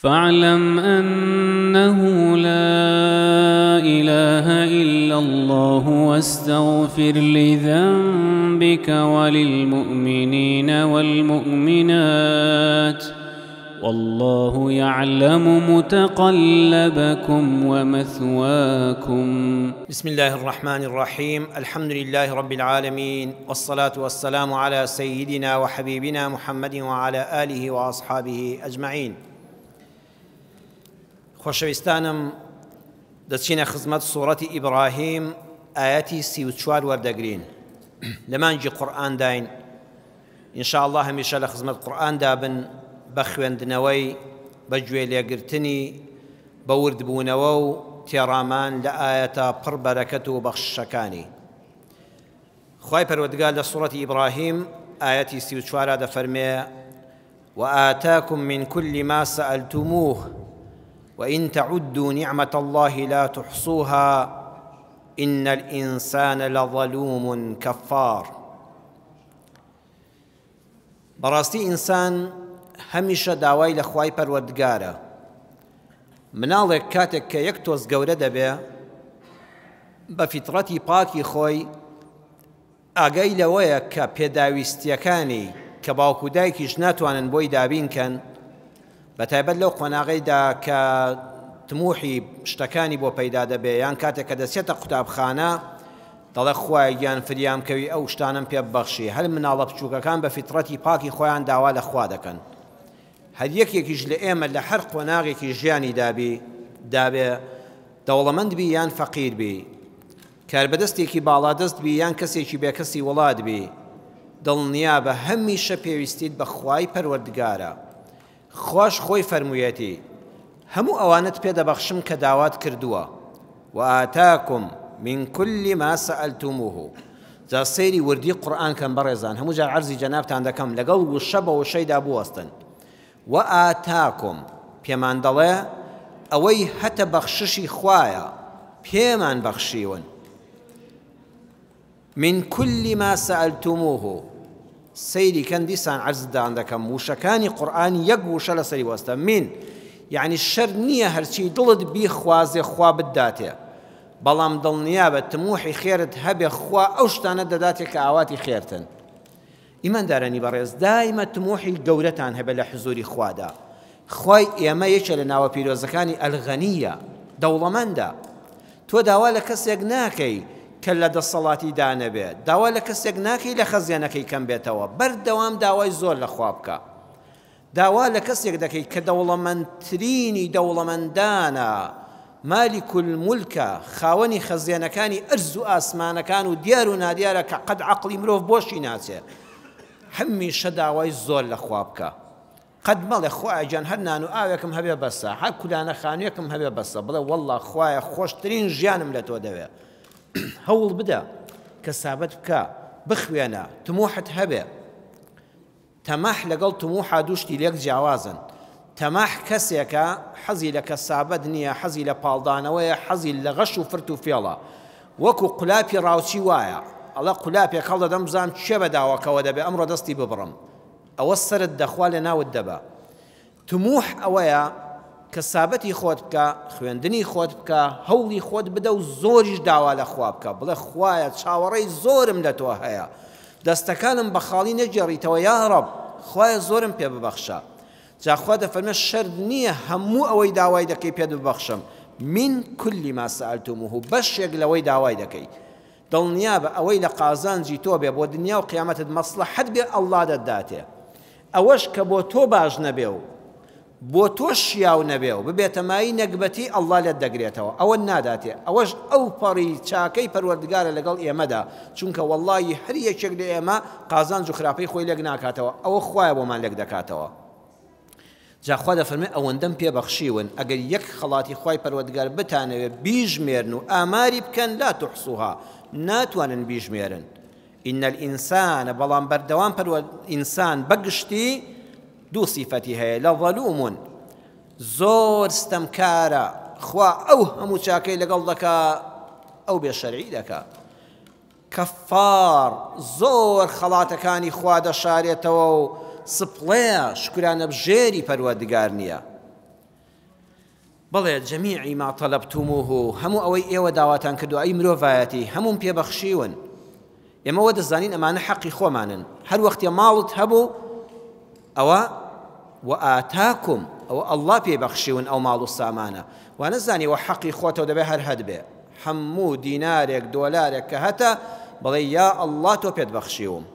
فاعلم أنه لا إله إلا الله واستغفر لذنبك وللمؤمنين والمؤمنات والله يعلم متقلبكم ومثواكم. بسم الله الرحمن الرحيم. الحمد لله رب العالمين، والصلاة والسلام على سيدنا وحبيبنا محمد وعلى آله وأصحابه أجمعين. خۆشەویستانم، دەچینە خزمەت سوڕەتی ئیبراهیم، ئایەتی 34 وەردەگرین. لە مانگی قورئانداین، ئینشاءاللە هەمیشە لە خزمەت قورئاندا بن بە خوێندنەوەی، بە گوێ لێگرتنی، بە وردبوونەوە و تێڕامان لە ئایەتە پڕ بەرەکەت و بەخششەکانی. خوای پەروەردگار لە سوڕەتی ئیبراهیم ئایەتی 34 دەفەرمێ: وآتاكم من كل ما سألتموه وإن تعدوا نعمة الله لا تحصوها إن الإنسان لظلوم كفار. بەڕاستی ئینسان هەمیشە داوای لە خوای پەروەردگارە. مناڵێک کاتێک کە یەک تۆز گەورە دەبێ بە فیتڕەتی پاکی خۆی ئاگای لەوەیە کە پێداویستیەکانی کە باوک و دایکیش ناتوانن بۆی دابین کەن، بە تایبەت لەو قۆناغەیدا کە تموحی شتەکانی بۆ پەیدا دەبێ، یان کاتێک کە دەچێتە قوتابخانە دەڵێ خوایە گیان فریام کەوی ئەو شتانم پێ ببەخشی. هەر مناڵە بچووکەکان بە فیتڕەتی پاکی خۆیان داوا لە خوا دەکەن. هەر یەکێکیش لە ئێمە لە هەر قۆناغێکی ژیانی دابێ، دەوڵەمەند بی یان فەقیر بی، کاربەدەستێکی باڵادەست بی یان کەسێکی بێکەسی وڵات بی، دڵنیابە هەمیشە پێویستیت بە خوای پەروەردگارە. خواش خۆی فەرموویەتی هەموو ئەوانت پێدەبەخشم کە داوات کردووە. وآتاكم من كل ما سألتموه. جا سەیری وردی قورئان کەم بەڕێزان، هەموو جار عەرزی جەنابتان دەکەم لەگەڵ وشە بە وشەیدا بوەستن. وآتاكم پێمان دەڵێ ئەوەی هەتە بەخششی خوایە پێمان بەخشیون. من كل ما سألتموه. سەیری کەن دیسان عەرزدان دەکەم وشەکانی قورئان یەک وشە لەسەری وەستە. من یعنی شەر نییە هەرچی دڵت بیخوازێ خوا بداتێ، بەڵام دڵنیابە تموحی خێرت هەبێ خوا ئەو شتانە دەداتێ کە ئاواتی خێرتن. ئیماندارانی بەڕێز، دایمە تموحی گەورەتان هەبێ لە حزوری خوادا. خوای ئێمە یەکێ لە ناوە پیرۆزەکانی ئەلغەنیە، دەوڵەمەندە. تۆ داوا لە کەسێک ناکەی کە لە دەسەڵاتی دانەبێ، داوا لە کەسێک ناکەی لە خەزێنەکەی کەم بێتەوە، بەردەوام داوای زۆر لە خوا بکە. داوا لە کەسێک دەکەی کە دەوڵەمەندترینی دەوڵەمەندانە، مالیک المولکە، خاوەنی خەزێنەکانی ئەرز و ئاسمانەکان و دیار و نادیارە کە قەت عەقڵی مرۆڤ بۆشی ناچێ. هەمیشە داوای زۆر لە خوا بکە. قەت مەڵێ خوایە گیان هەر نان و ئاوێکم هەبێ بەسە، هەر کولانە خانوویەکم هەبێ بەسە، بڵێ وەڵڵا خوایە خۆشترین ژیانم لە تۆ دەوێ. هەوڵ بدە کە سابەت بکە، بخوێنە، تموحت هەبێ. تەماح لەگەڵ تموحا دووشتی لێک جیاوازن. تەماح کەسێکە حەزی لە کەسابەت نییە، حەزی لە پاڵدانەوەیە، حەزی لە غەش و فرت و فێڵە. وەکو قولاپی ڕاوچی وایە، ئەڵێ قولاپێک هەڵدەدەم بزانم کێ بە داواکەوە دەبێ ئەمڕۆ دەستی ببڕم، ئەوە سەرت دەخوا لە ناوت دەبە. تموح ئەوەیە کە سابەتی خۆت بکە، خوێندنی خۆت بکە، هەوڵی خۆت بدە و زۆریش داوا لە خوا بکە، بڵێ خوایە چاوەڕێی زۆرم لە تۆ هەیە، دەستەکانم بە خاڵی نەگێڕیتەوە یا ڕەب، خوایە زۆرم پێ ببەخشە. جا خوا دەفەرمێ شەرت نییە هەموو ئەوەی داوای دەکەی پێت ببەخشم، من كل ما سألتموه، بەشێک لەوەی داوای دەکەی. دڵنیابە ئەوەی لە قازانجی تۆ بێ بۆ دنیا و قیامەتت مەسلحەت بێ ئەڵڵا دەتداتێ. ئەوەش کە بۆ تۆ باش نەبێ و بۆ تۆ شیاو نەبێ و ببێتە مای نەگبەتی ئەڵڵا لێت دەگرێتەوە، ئەوە ناداتێ. ئەوەش ئەو پەڕی چاکەی پەروەردگارە لەگەڵ ئێمەدا، چونکە وەڵڵاهی هەر یەکێک لە ئێمە قازانج و خراپەی خۆی لێک ناکاتەوە، ئەوە خوایە بۆمان لێک دەکاتەوە. جا خوا دەفەرمێ ئەوەندەم پێ بەخشیون، ئەگەر یەک خەڵاتی خوای پەروەردگار بتانەوێ بیژمێرن و ئاماری بکەن لا تحصوها، ناتوانن بیژمێرن. إن الإنسان، بەڵام بەردەوام پەروەرد ئینسان بەگشتی دوو سیفەتی هەیە، لە ظەلوم زۆر ستەمکارە، خوا ئەو هەموو چاکەی لەگەڵ دەکا ئەو بێشەرعی دەکا. کەفار زۆر خەڵاتەکانی خوا دەشارێتەوە و سپڵەیە، شکرانە بژێری پەروەردگار نییە. بەڵێ، جمیع ما طلبتموه، هەموو ئەوەی ئێوە داواتان کردووە ئەی مرۆڤایەتی، هەمووم پێ بەخشیون. ئێمە وە دەزانین ئەمانە حەقی خۆمانن. هەر وەختێ ماڵت هەبوو ئەوە وآتاکم، ئەوە ئەڵڵا پێی بەخشیون ئەو ماڵ و سامانە. وا نەزانی ئەوە حەقی خۆتەو دەبێ هەر هەت بێ. هەموو دینارێک دۆلارێک کە هەتە بڵێ یا ئەڵڵا تۆ پێت بەخشیوم.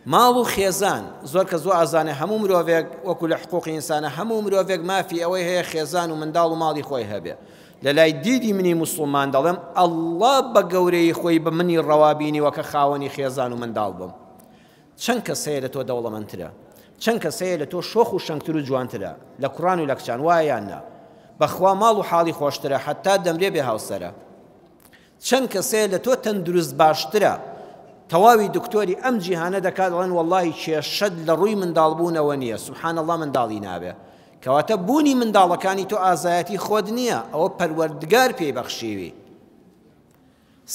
ماڵ و خێزان، زۆر کەس وا ئەزانێ هەموو مرۆڤێک وەکو لە حقوقی ئینسانە هەموو مرۆڤێک مافی ئەوەی هەیە خێزان و منداڵ و ماڵی خۆی هەبێ. لە لای دیدی منی موسڵمان دەڵێم ئەڵڵا بە گەورەیی خۆی بە منی ڕەوا بینیوە کە خاوەنی خێزان و منداڵ بم. چەند کەس هەیە لە تۆ دەوڵەمەندترە؟ چەند کەس هەیە لە تۆ شۆخ و شەنگتر و جوانترە؟ لە کوڕان و لە کچان وایە یان نا؟ بەخوا ماڵ و حاڵی خۆشترە حەتا دەمرێ بێ هاوسەرە. چەند کەسەیە لە تۆ تەندروست باشترە تەواوی دکتۆری ئەم جیهانە دەکات دەڵێن وەڵاهی کێشەت لە ڕووی منداڵ بوونەوە نییە سبحان اللە منداڵی نابێ کەواتە بوونی منداڵەکانی تۆ ئازایەتی خۆت نییە ئەوە پەروەردگار پێی بەخشیوی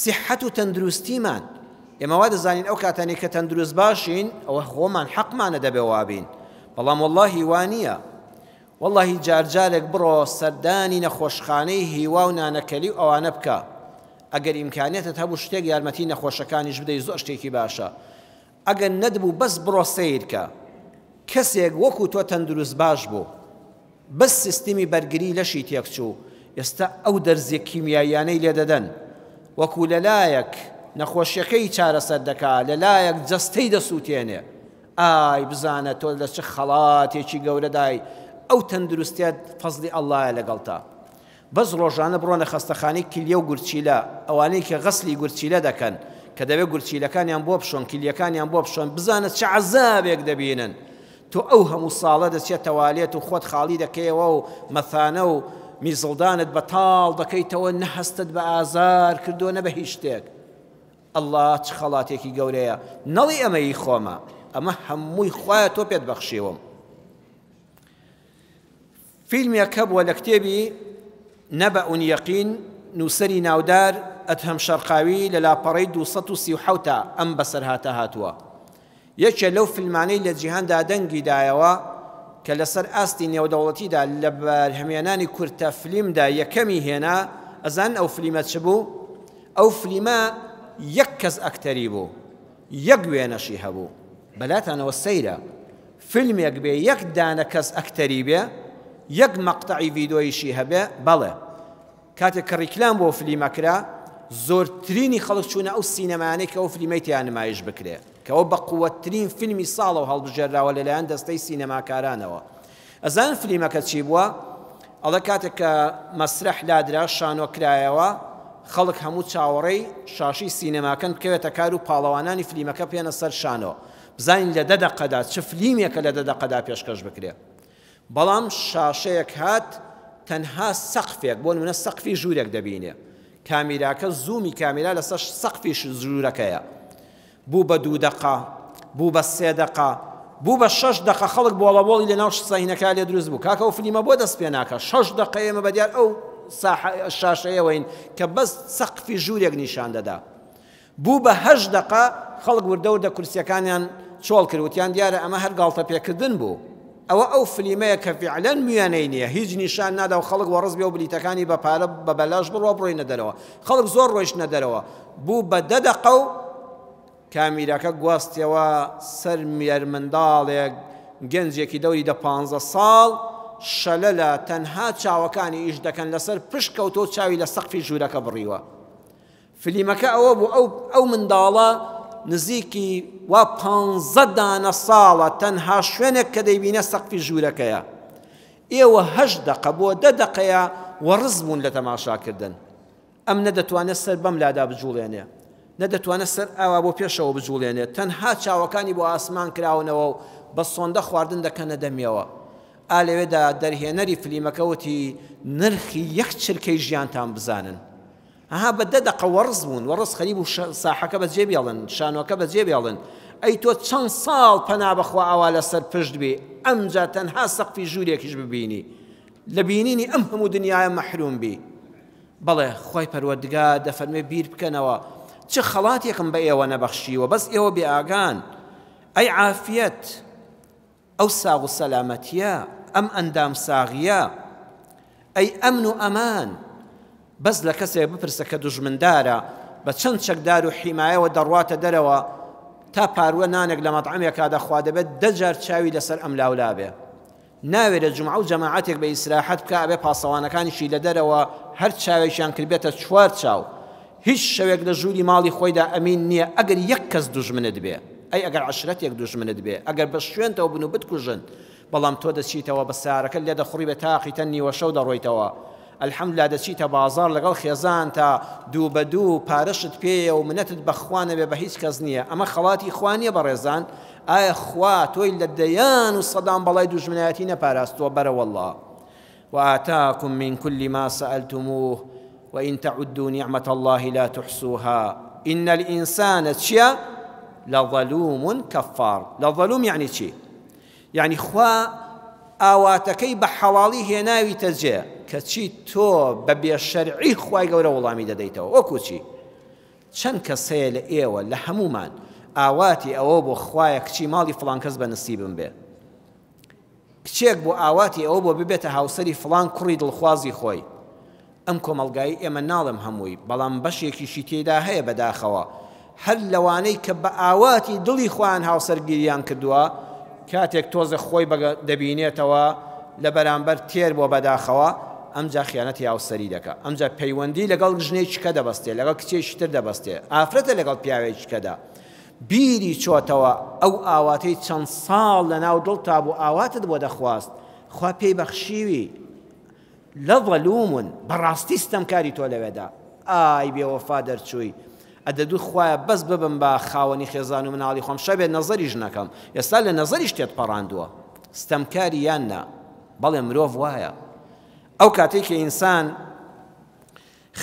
سیحەت و تەندروستیمان ئێمە وا دەزانین ئەو کاتانەی کە تەندروست باشین ئەوە خۆمان حەقمانە دەبێ وابین بەڵام وەڵاهی وا نییە وەڵاهی جار جارێک بڕۆ سەردانی نەخۆشخانەی هیوا و نانەکەلی و ئەوانە بکە ئەگەر ئیمکانیەتت هەبوو شتێک یارمەتی نەخۆشەکانیش بدەی زۆر شتێکی باشە ئەگەر نەدبوو بەس بڕۆ سەیرکە کەسێک وەکو تۆ تەندروست باش بوو بەس سیستمی بەرگری لەشی تێکچوو ئێستا ئەو دەرزیە کیمیاییانەی لێدەدەن وەکو لەلایەک نەخۆشیەکەی چارەسەر دەکا لەلایەک جەستەی دەسووتێنێ ئای بزانە تۆ لە چ خەڵاتێکی گەورەدای ئەو تەندروستیەت فەزڵی ئەڵڵایە لەگەڵتا بەس ڕۆژانە بڕۆنە خەستەخانەی کلیە و گورچیلە ئەوانەی کە غەسلی گورچیلە دەکەن کە دەبێت گورچیلەکانیان بۆ بشۆن کلیەکانیان بۆ بشۆن بزانە چ عەزابێک دەبینن تۆ ئەو هەموو ساڵە دەچێت تەوالێت و خۆت خاڵی دەکەیەوە و مەثانە و میزڵدانت بەتاڵ دەکەیتەوە نە هەستت بە ئازار کردووە نە بە هیچ شتێک اللە چ خەڵاتێکی گەورەیە نەڵی ئەمە ی خۆمە ئەمە هەمووی خوایە تۆ پێت بەخشیوم فیلمێک هەبووە لە کتێبی نەبەء یەقین نووسەری ناودار ئەدهەم شەرقاوی لە لاپەڕەی 237 ئەم بەسەرهاتە هاتووە یەکێ لەو فیلمانەی لە جیهاندا دەنگی دایەوە کە لەسەر ئاستی نێودەوڵەتیدا لە بەرهەمێنانی کورتە فلیمدا یەکەمی هێنا، ئەزانن ئەو فلیمە چ بوو؟ ئەو فلیمە یەک کەس ئەکتەری بوو، یەک وێنەشی هەبوو. بەلاتانەوە سەیرە فیلمێک بێ یەک دانە کەس ئەکتەری بێ، یەک مەقتەعی ڤیدۆیشی هەبێ؟ بەڵێ. کاتێک کە ڕیکلام بۆ فلیمە کرا، زۆرترینی خەڵک چوونە ئەو سینەمایانەی کە ئەو فلیمەی تیا نمایش بکرێ، کە ئەوە بەقوەتترین فیلمی ساڵە و هەڵبژێرراوە لەلایەن دەستەی سینەماکارانەوە. ئەزانن فلیمەکە چی بووە؟ ئەڵێ کاتێک کە مەسرەح لادرا، شانۆ کرایەوە، خەڵک هەموو چاوەڕێی شاشەی سینەماکەن بکەوێتە کار و پاڵەوانانی فلیمەکە بێنە سەر شانۆ، بزانین لە دە دەقەدا چ فلیمێکە لە دە دەقەدا پێشکەش بکرێ. بەڵام شاشەیەک هات تەنها سەقفێک بۆ نمونە سەقفی ژوورێک دەبینێ کامیراکە زوومی کامیرا لەسەر سەقفی ژوورەکەیە بوو بە دوو دەقە بوو بە سێ دەقە بوو بە شەش دەقە خەڵک بۆڵەبۆڵی لە ناو سەینەکە لێ دروست بوو کاکە ئەو فلیمە بۆ دەست پێ ناکە شەش دەقە ئێمە بە دیار ئەو شاشەیەوەین کە بەس سەقفی ژوورێک نیشان دەدا بوو بە هەشت دەقە، خەڵک وردە وردە کورسیەکانیان چۆڵ کرد، وتیان دیارە ئەمە هەر گاڵتە پێکردن بوو. ئەوە ئەو فلیمەیە کە فیعلەن وێنەی نیە، هیچ نیشان نادا و خەڵک وەڕس بێ و بلیتەکانی بە پارە بە بەلاش بڕوا بڕۆینە دەرەوە. خەڵک زۆر ڕۆیشتنە دەرەوە. بوو بە دە دەقە و کامیراکە گواستیەوە سەر مێرمنداڵێک، گەنجێکی دەوری دە پانزە ساڵ، شەلەلە، تەنها چاوەکانی ئیش دەکەن، لەسەر پشت کەوتووە و چاوی لە سەقفی ژوورەکە بڕیوە. فلیمەکە ئەوە بوو ئەو ئەو منداڵە نزیکی وا پانزە دانە ساڵە تەنها شوێنێک کە دەیبینە سەقفی ژوورەکەیە ئێوە هەشت دەقە بۆ دە دەقەیە وەڕز بوون لە تەماشاکردن ئەم نەدەتوانێت سەر بەم لادا بجوڵێنێ نەدەتوانێت سەر ئاوا بۆ پێشەوە بجوڵێنێت تەنها چاوەکانی بۆ ئاسمان کراونەوە و بە سۆندە خواردن دەکەنە دەمیەوە ئا لەوێدا دەرهێنەری فلیمەکە وتی نرخی یەک چرکەی ژیانتان بزانن ئەها بە دە دەقە وەڕس بوون، وەڕس خەریک بوو ساحەکە بەجێ بێڵن، شانۆکە بەجێ بێڵن. ئەی تۆ چەند ساڵ پەنا بەخوا ئاوا لەسەر پشت بی، ئەمجا تەنها سەقفی ژوورێکیش ببینی، لە بینینی ئەم هەموو دنیایە مەحروم بی. بەڵێ خوای پەروەردگار دەفەرموێ بیر بکەنەوە چ خەڵاتێکم بە ئێوە نەبەخشیوە، بەس ئێوە بێ ئاگان. ئەی عافیەت، ئەو ساغ و سەلامەتییە، ئەم ئەندام ساغییە. ئەی ئەمن و ئەمان؟ بەس لە کەسێک بپرسە کە دوژمندارە، بە چەند چەکدار و حیمایەوە دەڕواتە دەرەوە تا پارووە نانێک لە مەتعەمێکا دەخوا دەبێت دە جار چاوی لەسەر ئەملاولا بێ. ناوێرێ جومعە و جەماعەتێک بە ئیسراحەت بکا ئەبێ پاسەوانەکانیشی لە دەرەوە هەر چاوێکیان کردبێتە چوار چاو. هیچ شەوێک لە ژووری ماڵی خۆیدا ئەمین نییە ئەگەر یەک کەس دوژمنت بێ. ئەی ئەگەر عەشرەتێک دوژمنت بێ؟ ئەگەر بە شوێنتەوە بن و بتکوژن؟ بەڵام تۆ دەچیتەوە بە سەیارەکەت لێ دەخوڕی بە تاقیتە نیوەشەو دەڕۆیتەوە الحمدللە دەچیتە بازاڕ لەگەڵ خێزانتا دوو بە دوو پارەشت پێیە و منەتت بە خوا نەبێ بە هیچ کەس نییە ئەمە خەڵاتی خوا نییە بەڕێزان ئایا خوا تۆی لە دەیان و سەدان بەڵای دوژمنایەتی نەپاراستووە بەرە واللە وآتاكم من كل ما سألتموه وإن تعدوا نعمة الله لا تحصوها إن الإنسان چیە لظلوم كفار لظلوم يعني چی یانی خوا ئاواتەکەی بە حەڵاڵی هێناویتە جێ کەچی تۆ بە بێ شەرعی خوای گەورە وەڵامی دەدەیتەوە وەکو چی چەند کەس هەیە لە ئێوە لە هەمومان ئاواتی ئەوە بۆ خوایە کچی ماڵی فڵان کەس بە نسیبم بێ کچێک بۆ ئاواتی ئەوە بۆ ببێتە هاوسەری فڵان کوڕی دڵخوازی خۆی ئەم کۆمەڵگای ئێمە ناڵێم هەمووی بەڵام بەشێکیشی تێیدا هەیە بەداخەوە هەر لەوانەی کە بە ئاواتی دڵی خۆیان هاوسەرگیریان کردووە کاتێک تۆزە خۆی دەبینێتەوە لە بەرامبەر تێر بۆ بەداخەوە ئەمجا خیانەتی هاوسەری دەکا ئەمجا پەیوەندی لەگەڵ ژنێکی کە دەبەستێ لەگەڵ کچێکی تر دەبەستێ ئافرەتە لەگەڵ پیاوێکی کەدا بیری چۆتەوە ئەو ئاواتەی چەند ساڵ لەناو دڵتا بوو ئاواتت بۆ دەخواست خوا پێی بەخشیوی لظلوم بەڕاستی ستەمکاری تۆ لەوێدا ئای بێوەفا دەرچووی ئەدەدوو خوایە بەس ببم بە خاوەنی خێزان و مناڵی خۆم شەبێ نەزەریش نەکەم ئێستا لە نەزەریش تێت پەڕاندووە ستەمکاری یان نا بەڵێ مرۆڤ وایە ئەو کاتێک کە ئینسان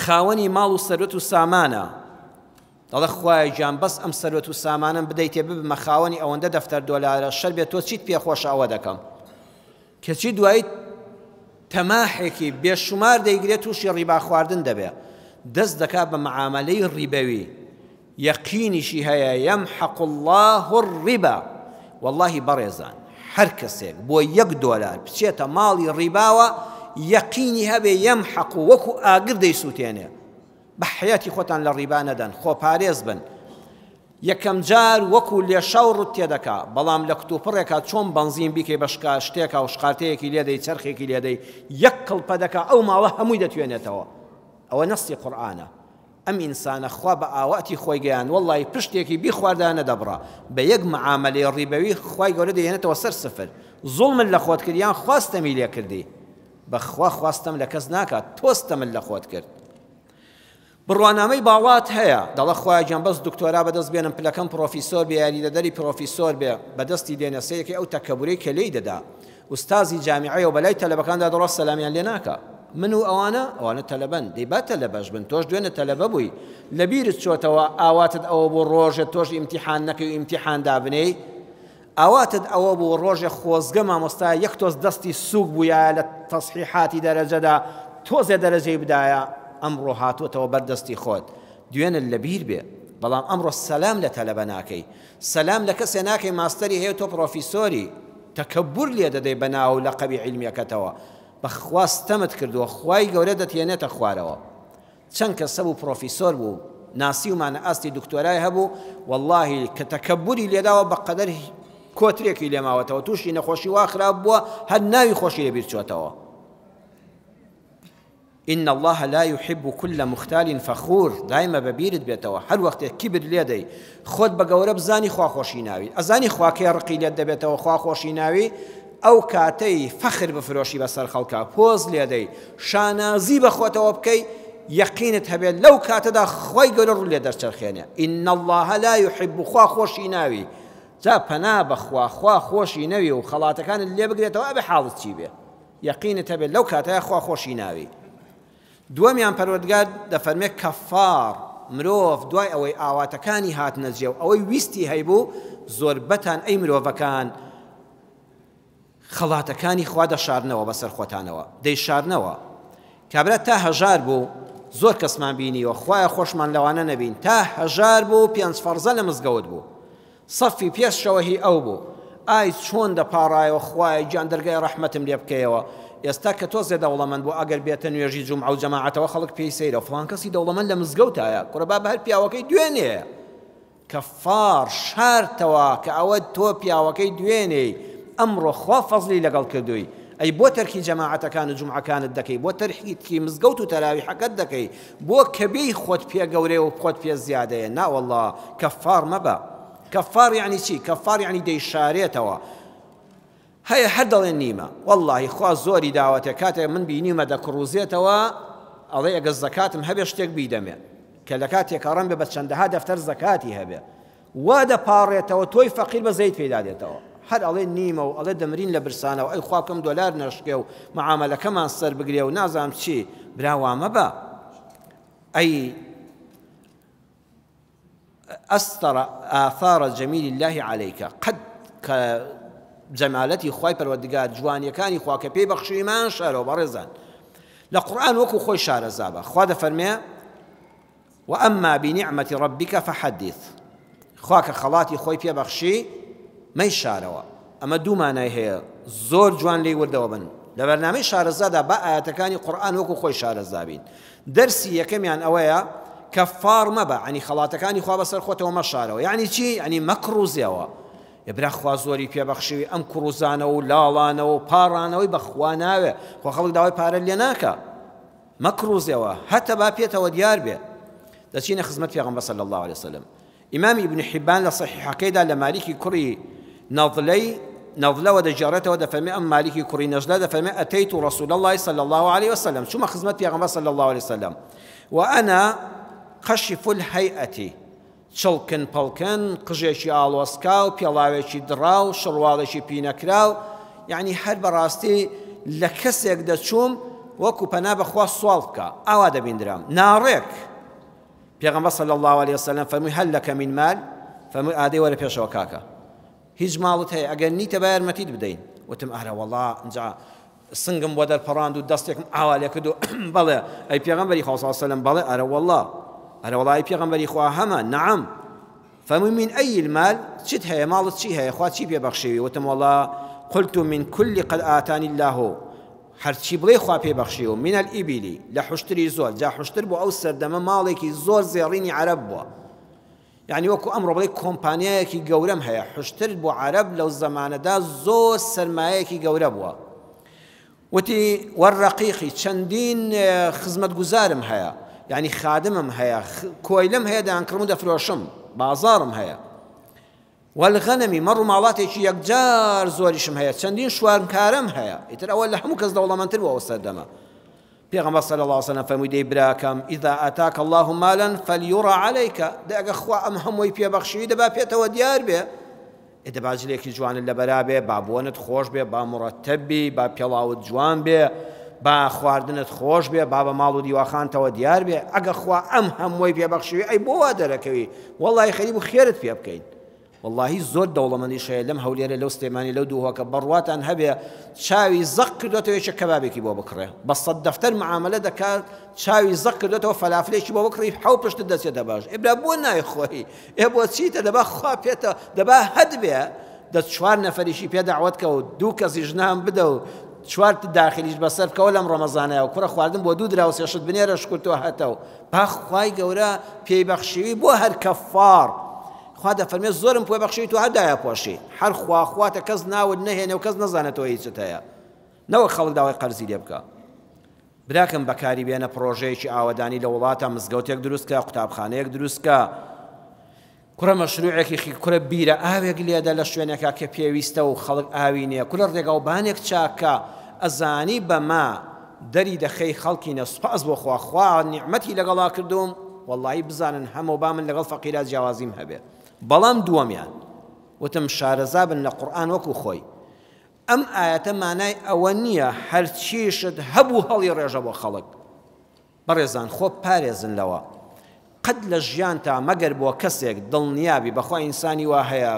خاوەنی ماڵ و سەروەت و سامانە دەڵێ خوایە گیان بەس ئەم سەروەت و سامانەم بدەیتێ ببمە خاوەنی ئەوەندە دەفتەر دۆلارە شەر بێت تۆ چیت پێخۆشە ئەوە دەکەم کەچی دوایی تەماحێکی بێشومار دەیگرێت تووشی ڕیبا خواردن دەبێ دەست دەکات بە معامەلەی ڕیبەوی یەقینیشی هەیە یەمحەق الله الربا واللهی بەڕێزان هەر کەسێک بۆ یەک دۆلار بچێتە ماڵی ڕیباوە یەقینی هەبێ یەمحەق وەکو ئاگر دەیسووتێنێ بە حەیاتی خۆتان لە ڕیبا نەدەن خۆپارێز بن یەکەم جار وەکو لێشاو ڕوت تێدەکا بەڵام لە کتوپڕێکا چۆن بەنزین بیکەی بە شکا شتێکا و شقارتەیەکی لێدەی چەرخێکی لێدەی یەک کڵپە دەکا ئەو ماڵە هەمووی دەتوێنێتەوە ئەوە نەستی قورئانە ئەم ئینسانە خوا بە ئاواتی خۆی گەیان وەڵی پشتێکی بیخواردا نەدەبڕا بە یەک معامەلەی ڕیبەوی خوای گەورە دەیهێنێتەوە سەر سفر زوڵمت لە خۆت کرد یان خوا ستەمی لێ کردی بەخوا خوا ستەم لە کەس ناکات تۆ ستەمت لە خۆت کرد بڕوانامەی باڵات هەیە دەڵێ خوایە گیان بەس دکتۆرا بەدەست بێنم پلەکەم پرۆفیسۆر بێ یاریدەدەری پرۆفیسۆر بێ بەدەستی دێنێ سەیرکەی ئەو تەکەبورەی کە لێی دەدا ئوستازی جامیعەیە و بەلای تەلەبەکاندا دەڕوا سەلامیان لێ ناکا من و ئەوانە ئەوانە تەلەبەن دەی با تەلەبەش بن تۆش دوێنێ تەلەبە بووی لەبیرت چۆتەوە ئاواتت ئەوە بوو ڕۆژێ تۆش ئیمتیحان نەکەی و ئیمتیحان دابنێی ئاواتت ئەوە بوو ڕۆژێ خۆزگە مامۆستا یەک تۆز دەستی سووک بوویایە لە تەسحیحاتی دەرەجەدا تۆزێ دەرەجەی بدایە، ئەمڕۆ هاتووەتەوە بەر دەستی خۆت، دوێنت لەبیر بێ، بەڵام ئەمڕۆ سەلام لە تەلەبە ناکەی، سەلام لە کەسێ ناکەی ماستەری هەیە و تۆ پڕۆفیسۆری، تەکەبور لێ دەدەی بە ناو و لەقەبی عیلمیەکەتەوە، بەخوا ستەمت کردووە، خوای گەورە دەتهێنێتە خوارەوە. چەند کەس هەبوو پرۆفیسۆر بوو ناسیومانە ئاستی دکتۆرای هەبوو وەڵاهی کە تەکەبوری لێداوە بەقەدەر کۆترێکی لێماوەتەوە تووشی نەخۆشی وا خراپ بووە هەر ناوی خۆشی لەبیر چۆتەوە إن الله لا يحب كل مختال فخور دایمە بەبیرت بێتەوە هەر وەختێک کیبر لێدەی خۆت بە گەورە بزانی خوا خۆشی ناوی ئەزانی خواکەی ڕقی لێت دەبێتەوە خوا خۆشی ناوی ئەو کاتەی فەخر بفرۆشی بەسەر خەڵکا پۆز لێدەی شانازی بە خۆتەوە بکەی یەقینت هەبێت لەو کاتەدا خوای گەورە ڕوو لێ دەرچەرخێنێ ان الله لا يحب خوا خۆشی ناوی جا پەنا بەخوا خوا خۆشی نەوی و خەڵاتەکانت لێ بگرێتەوە ئەبێ حاڵت چی بێ یەقینت هەبێت لەو کاتەیە خوا خۆشی ناوی دووەمیان پەروەردگار دەفەرمێ کەفار، مرۆڤ دوای ئەوەی ئاواتەکانی هاتنە جێ و ئەوەی ویستی هەیبوو، زۆربەتان ئەی مرۆڤەکان خەڵاتەکانی خوا دەشارنەوە بەسەر خۆتانەوە، دەیشارنەوە. کابرا تا هەژار بوو، زۆر کەسمان بینیوە، خوایە خۆشمان لەوانە نەبین، تا هەژار بوو پێنج فەڕزە لە مزگەوت بوو، سەفی پێشەوە هی ئەو بوو. ئای چۆن دەپاڕایەوە خوایە گیان دەرگای ڕەحمەتم لێ بکەیەوە. ئێستا کە تۆزێ دەوڵەمەند بوو ئەگەر بێتە نوێژی جومعە و جەماعەتەوە خەڵک پێی سەیرە فڵان کەسی دەوڵەمەند لە مزگەوتایە، کوڕە بابە هەر پیاوەکەی دوێنێیە. کەفار شارتەوە کە ئەوە تۆ پیاوەکەی دوێنێی ئەمڕۆ خوا فەزلی لەگەڵ کردووی ئەی بۆ تەرکی جەماعەتەکان و جومعەکانت دەکەی بۆ تەرکی مزگەوت و تەراویحەکەت دەکەی بۆ کە بێی خۆت پێ گەورەیە و خۆت پێ زیادەیە ناوەڵڵا کەفار مەبە کەفار یعنی چی کەفار یعنی دەیشارێتەوە هەیە هەر دەڵێ نیمە. وەڵاهی خوا زۆری داوەتێ کاتێک من بینیومە دەکڕوزێتەوە ئەڵێ ئەگەر زەکاتم هەبێ شتێک بیدەمێ کە لە کاتێکا ڕەنگە بە چەندەها دەفتەر زەکاتی هەبێ وا دەپاڕێتەوە تۆی فەقیر بە زەیت پێدا دێتەوە هەر ئەڵێ نیمە و ئەڵێ دەمرین لە برسانەوە ئەی خوا بکەم دۆلار نەشکێ و معامەلەکەمان سەر بگرێ و نازانم چی برا وا مەبە ئەی استر آثار جمیل اللە علیک قەت کە جەمالەتی خوای پەروەردگار جوانیەکانی خوا کە پێی بەخشیمان شارەوە بەڕێزان لە قورئان وەکو خۆی شارەزا بە خوا دەفەرمێ وأما بنعمة ربك فحدث خوا کە خەڵاتی خۆی پێ بەخشی مەیشارەوە ئەمە دوو مانای هەیە زۆر جوان لێی وردەوە بن لە بەرنامەی شارەزادا با ئایەتەکانی قورئان وەکو خۆی شارەزا بین دەرسی یەکەمیان ئەوەیە کەفار مەبە عنی خەڵاتەکانی خوا بەسەر خۆتەوە مەشارەوە یعنی چی یعنی مەکڕوزیەوە برا خوا زۆری پێبەخشیوی ئەم کوڕوزانە و لاڵانەوە و پاڕانەوەی بەخوا ناوێ خۆ خەڵک داوای پارە لێ ناکە مەکڕوزیەوە هەتە با پێتەوە دیار بێ دەچینە خزمەت پێغەمبەر صلی الله علیه وسلم ئیمام ئیبن حیبان لە سەحیحەکەیدا لە مالیکی کوڕی نەضلەی نەضلەوە دەگێڕێتەوە دەفەرمێ ئەم مالیکی کوڕی نەجلە دەفەرمێ ئەتەیت رسول الله صلی الله علیه وسلم چوومە خزمەت پێغەمبەر صلی الله علیه وسلم وأنا قشف الهیئة چڵکن پەڵکن قژێکی ئاڵۆسکاو پێڵاوێکی دڕاو شڕواڵێکی پینەکراو یعنی هەر بەڕاستی لە کەسێک دەچووم وەکو پەنا بەخوا سواڵ بکە ئاوا دەبیندرام ناڕێک پێغەمبەر صلی اللە علیە وسلم فەرمووی هل لک من مال فەرمووی ئادەی وەرە پێشەوە کاکە هیچ ماڵت هەیە ئەگەر نیتە با یارمەتیت بدەین وتم ئارە وەڵا ئینجا سنگم بۆ دەرپەڕاند و دەستێکم ئاوا لێ کرد و بەڵێ ئەی پێغەمبەری خوا صلی اللە علیه وسلم بەڵێ ئارە وەڵا ئارە وەڵا ئەی پێغەمبەری خوا هەمە نعم فەرمووی من أي المال چت هەیە ماڵت چی هەیە خوا چی پێ بەخشیوی وتم وەڵا قلت من كل قد آتاني الله هەرچی بڵێی خوا پێی بەخشیوم، من الابل، لە حوشتری زۆر، جا حوشتر بۆ ئەو سەردەمە ماڵێکی زۆر زێڕینی عەرەب بووە، یانی وەکو ئەمڕۆ بڵێی کۆمپانیایەکی گەورەم هەیە، حوشتر بۆ عەرەب لەو زەمانەدا زۆر سەرمایەیەکی گەورە بووە. وتی، والرقیق، چەندین خزمەتگوزارم هەیە، یانی خادمم هەیە، کۆیلەم هەیە دەیانکڕم و دەفرۆشم، بازاڕم هەیە. والغنم مەڕ و ماڵاتێکی یەکجار زۆریشم هەیە، چەندین شوانکارەم هەیە، ئیتر ئەوە لە هەموو کەس دەوڵەمەندتر بوو ئەو سەردەمە. پێغەمبەر صلی اللە علیه وسلم فەرمووی دەی براکەم اذا آتاک الله مالا فلیرا علیک، دە ئەگەر خوا ئەم هەمووی پێ بەخشیوی دەبا پێتەوە دیار بێ، ئێ دەبا جلێکی جوانت لەبەرا بێ، با بۆنت خۆش بێ، با مڕەتەب بی، با پێڵاوت جوان بێ، با خواردنت خۆش بێ، با بە ماڵ و دیواخانتەوە دیار بێ، ئەگەر خوا ئەم هەمووی پێ بەخشیوی ئەی بۆ وا دەرەکەوی؟ وەڵاهی خەریک بوو خێرت پێ بکەین. وەڵاهی زۆر دەوڵەمەندیش هەیە لەم هەولێرە لەو سلێمانی لەو دوهۆکە بڕواتان هەبێ چاوی زەق کردۆتەوە یەکێک کەبابێکی بۆ بکڕێ بە سەد دەفتەر معاملە دەکات چاوی زەق کردۆتەوە فەلافلێکی بۆ بکڕی حەو پشتت دەچێتە باش ئێ برا بۆ نایخۆی ئێ بۆ چیتە دەبا خوا پێتە دەبا هەت بێ دە چوار نەفەریشی پێ داوەت کە و دوو کەسیش نان بدە و چوار داخلیش بەسەر بکەوە لەم ڕەمەزانەیە و کوڕە خواردن بۆ دوو دراوسێشت بنێرە شکر تۆ هەتە و با خوای گەورە پێی بەخشیوی بۆ هەر کەفار خوا دەفەرمێ زۆرم پێ بەخشیوی تۆ هەر دایەپۆشی هەر خوا خواتە کەس ناوت نەهێنێ و کەس نەزانێت تۆ هیچت هەیە نەوەک خەڵک داوای قەرزی لێ بکە براکەم بەکاری بێنە پڕۆژەیەکی ئاوەدانی لە وڵاتە مزگەوتێک دروست کە قوتابخانەیەک دروست کە کوڕە مەشروعێکی خی کورە بیرە ئاوێک لێدە لە شوێنێکا کە پێویستە و خەڵک ئاوی نیە کورە ڕێگاوبانێک چاککە ئەزانی بەمە دەری دەخەی خەڵکینە سوپاس بۆ خوا خوا نیعمەتی لەگەڵا کردووم وەڵاهی بزانن هەمە با من لەگەڵ فەقیرا جیاوازیم هەبێ بەڵام دووەمیان وتم شارەزا بن لە قورئان وەکو خۆی ئەم ئایەتە مانای ئەوە نییە هەرچیشت هەبوو هەڵی ڕێژە بۆ خەڵک بەڕێزان خۆ پارێزن لەوە قەت لە ژیانتا مەگەر بۆ کەسێک دڵنیابی بەخوا ئینسانی وا هەیە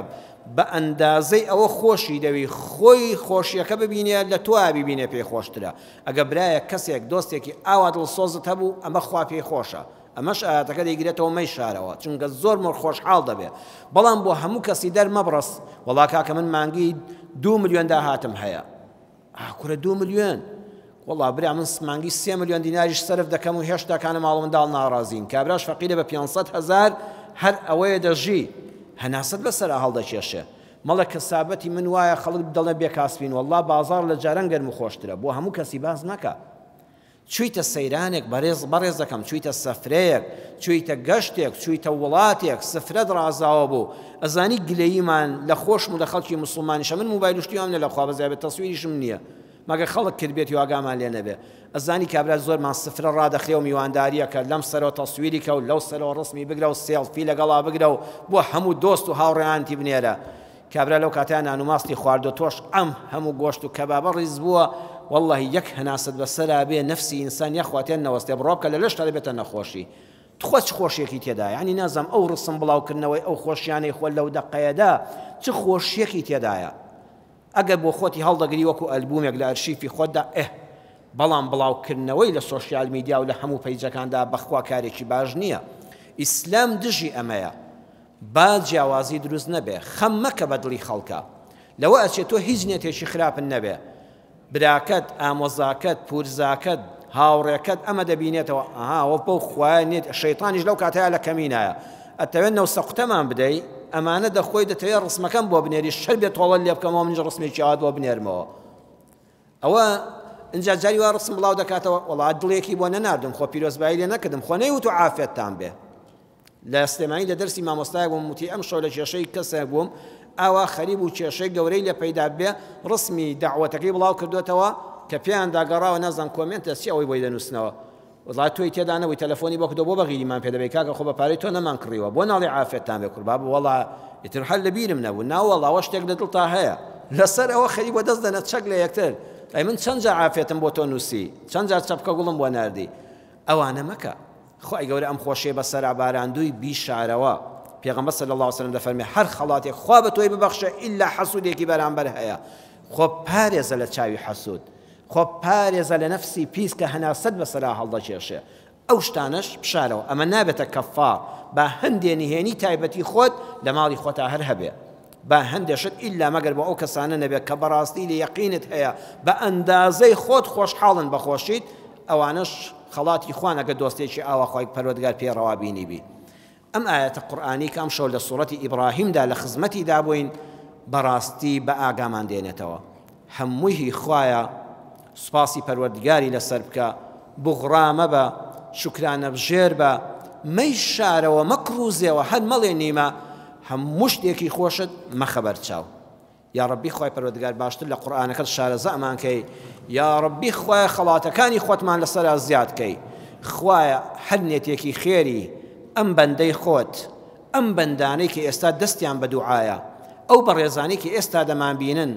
بە ئەندازەی ئەوە خۆشی دەوی خۆی خۆشیەکە ببینێ لە تۆیا بیبینێ پێی خۆشترە ئەگە برایەک کەسێک دۆستێکی ئاوا دڵسۆزت هەبوو ئەمە خوا پێی خۆشە ئەمەش ئایەتەکە دەیگرێتەوە مەیشارەوە چونکە زۆر مۆر خۆشحاڵ دەبێ بەڵام بۆ هەموو کەسی دەرمەبڕەس وەڵا کاکە من مانگی دوو ملیۆن داهاتم هەیە ئا کورە دوو ملیۆن؟ وەڵا برا من مانگی 3 ملیۆن دیناریش سەرف دەکەم و هێشتا کانە ماڵ و منداڵ ناڕازین. کابراش فەقیرە بە 500 هەزار هەر ئەوەیە دەژی. هەناسەت بەسەرا هەڵدەکێشێ. مەڵێ کەسابەتی من وایە خەڵک دەڵێ بێکاسبین. وەڵا بازاڕ لە جاران گەرم و خۆشترە. بۆ هەموو کەسی باس مەکە. چوویتە سەیرانێک بەڕێز بەڕێزەکەم، چوویتە سەفرەیەک، چوویتە گەشتێک، چوویتە وڵاتێک، سفرەت ڕازاوە بوو. ئەزانی گلەییمان لە خۆشم و لە خەڵکی موسڵمانیشە. من موبایل و شتی وام نیە لە خوا بەزیاد بێت، تەسویریشم نییە. مەگەر خەڵک کردبێتی و ئاگامان لێ نەبێ. ئەزانی کابرا زۆرمان سفرە ڕادەخرێ و میواندارییەکە لەم سەرەوە تەسویری کە و لەو سەرەوە ڕسمی بگرە و سێڵفی لەگەڵا بگرە و بۆ هەموو دۆست و هاوڕێیانتی بنێرە. کابرا لەو کاتەیا نان و ماستی خواردوە تۆش ئەم هەموو گۆشت و کەبابە ڕیز بووە واللەهی یەک هەناسەت بەسەرا بێ نەفسی ئینسان یاخوا تێن نەوەستێ بڕوا بکە لە لەشتا دەبێتە نەخۆشی تخوا چ خۆشیەکی تێدایە یانی نازانم ئەو ڕسم بڵاو کردنەوەی ئەو خۆشیانەی خۆ لەو دەقەیەدا چ خۆشیەکی تێدایە ئەگەر بۆ خۆتی هەڵدەگری وەکو ئەلبومێک لە ئەرشیفی خۆتدا ئه بەڵام بڵاوکردنەوەی لە سۆشیال میدیا و لە هەموو پەیجەکاندا بەخوا کارێکی باش نییە ئیسلام دژی ئەمەیە با جیاوازی دروست نەبێ خەم مەکە بە دڵی خەڵکا لەوە ئەچێ تۆ هیچ نێتێکی خراپت نەبێ براکەت ئامۆزاکەت پورزاکەت هاوڕێکەت ئەمە دەبینێتەوە ئەها وە بەو خوایە نێت شەیتانیش لەو کاتەیا لە کەمینایە ئەتەوێت نەوسەقوتەمان بدەی ئەمانە دەخۆی دەتەوێت ڕسمەکەم بۆ بنێری شەر بێ تۆڵە لێ بکەمەوە منیش ڕسمێکی ئاوات بۆ بنێرمەوە ئەوە ئینجا جاری وا ڕسم بڵاو دەکاتەوە وەڵا دڵێکی بۆ نەناردم خۆ پیرۆزبایی لێ نەکردم خۆ نەیوت و عافێتتان بێ لە سلێمانی لە دەرسی مامۆستایەک بووم وتی ئەمشەو لە کێشەی کەسێک بووم ئاوا خەریب و کێشەی گەورەی لێ پەیدا بێ ڕسمی دەعوەتەکەی بڵاو کردوێتەوە کە پێیاندا گەڕاوە نازانم کۆمێنتە چی ئەوەی بۆی دەنووسنەوە وەڵا تۆی تێدا نەبووی تەلەفۆنی بۆ کردەوە بۆ بەغیریمان پێ دەبەی کاکە خۆ بە پارەی تۆ نەمان کڕیوە بۆ ناڵێ عافێتتان بێ کوربا وەڵا ئیتر هەر لە بیرم نەبوو ناوەڵا وە شتێک لە دڵتا هەیە لەسەر ئەوە خەریک بۆ دەست دەنە چەک لە یەکتر ئەی من چەند جار عافێتم بۆ تۆ نووسی چەند جار چەپکە گوڵم بۆ ناردی ئەوانە مەکە خوای گەورە ئەم خۆشیەی بەسەرا باراندووی بیشارەوە، پێغەمبەر صلی اللە علیە وسلم دەفەرمێ هەر خەڵاتێک خوا بە تۆی ببەخشێ ئیلا حەسوودێکی بەرامبەر هەیە، خۆ پارێزە لە چاوی حەسوود، خۆ پارێزە لە نەفسی پیس کە هەناسەت بەسەرا هەڵدەکێشێ، ئەو شتانەش بشارەوە، ئەمە نابێتە کەفار، با هەندێ نهێنی تایبەتی خۆت لە ماڵی خۆتا هەر هەبێ. با هەندێ شت ئیلا مەگەر بۆ ئەو کەسانە نەبێت کە بەڕاستی لە یەقینت هەیە بە ئەندازەی خۆت خۆشحاڵن بە خۆشیت ئەوانەش خەڵاتی خوان ئەگەر دۆستێکی ئاوا خوای پەروەردگار پێی ڕەوا بینیبی ئەم ئایەتە قورئانی کە ئەمشەو لە سوڕەتی ئیبراهیمدا لە خزمەتیدا بووین بەڕاستی بە ئاگامان دێنێتەوە هەمووی هی خوایە سوپاسی پەروەردگاری لەسەر بکە بوغڕا مەبە شوکرانەبژێر بە مەیشارەوە مەکڕوزێوە هەر مەڵێ نیمە هەموو شتێکی خۆشت مەخە بەرچاو یاڕەبی خوای پەروەردگار باشتر لە قورئانەکەت شارەزامان کەی یاڕەبی خوایە خەڵاتەکانی خۆتمان لەسەرا زیاد کەی خوایە هەر نێتێکی خێری ئەم بەندەی خۆت ئەم بەندانەی کە ئێستا دەستیان بە دوعایە ئەو بەڕێزانەی کە ئێستا دەمانبینن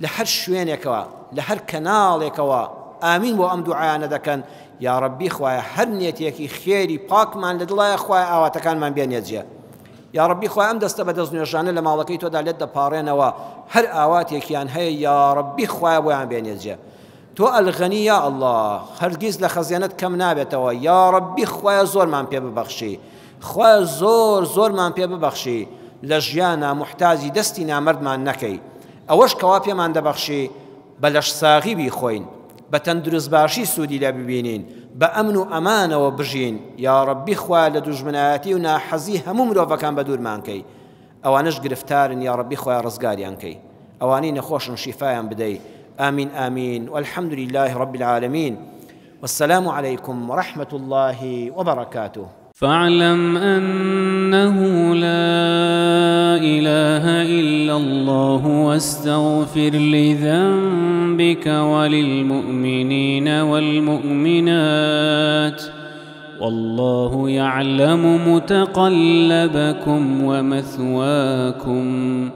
لە هەر شوێنێکەوە لە هەر کەناڵێکەوە ئامین بۆ ئەم دوعایانە دەکەن یاڕەبی خوایە هەر نێتێکی خێری پاکمان لە دڵایە خوایە ئاواتەکانمان بێنێ جێ یاڕەبی خوایە ئەم دەستە بە دەست نوێژانە لە ماڵەکەی تۆدا لێت دەپاڕێنەوە هەر ئاواتێکیان هەیە یاڕەبی خوایە بۆیان بێنێ جێ تۆ الغنی یا اللە هەرگیز لە خەزێنەت کەم نابێتەوە یاڕەبی خوایە زۆرمان پێ ببەخشی خوایە زۆر زۆرمان پێ ببەخشی لە ژیانا موحتاجی دەستی نامەردمان نەکەی ئەوەش کەوا پێمان دەبەخشی بە لەشساغی بیخۆین بە تەندروست باشی سوودی لێ ببینین بە ئەمن و ئەمانەوە بژین یاڕەبی خوایە لە دوژمنایەتی و ناحەزی هەموو مرۆڤەکان بەدوورمان کەی ئەوانەش گرفتارن یاڕەبی خوایە ڕزگاریان کەی ئەوانەی نەخۆشن شیفایان بدەی آمین آمین والحمد لله رب العالمین والسلام علیکم ورحمة الله وبرکاته. فاعلم أنه لا إله إلا الله واستغفر لذنبك وللمؤمنين والمؤمنات والله يعلم متقلبكم ومثواكم.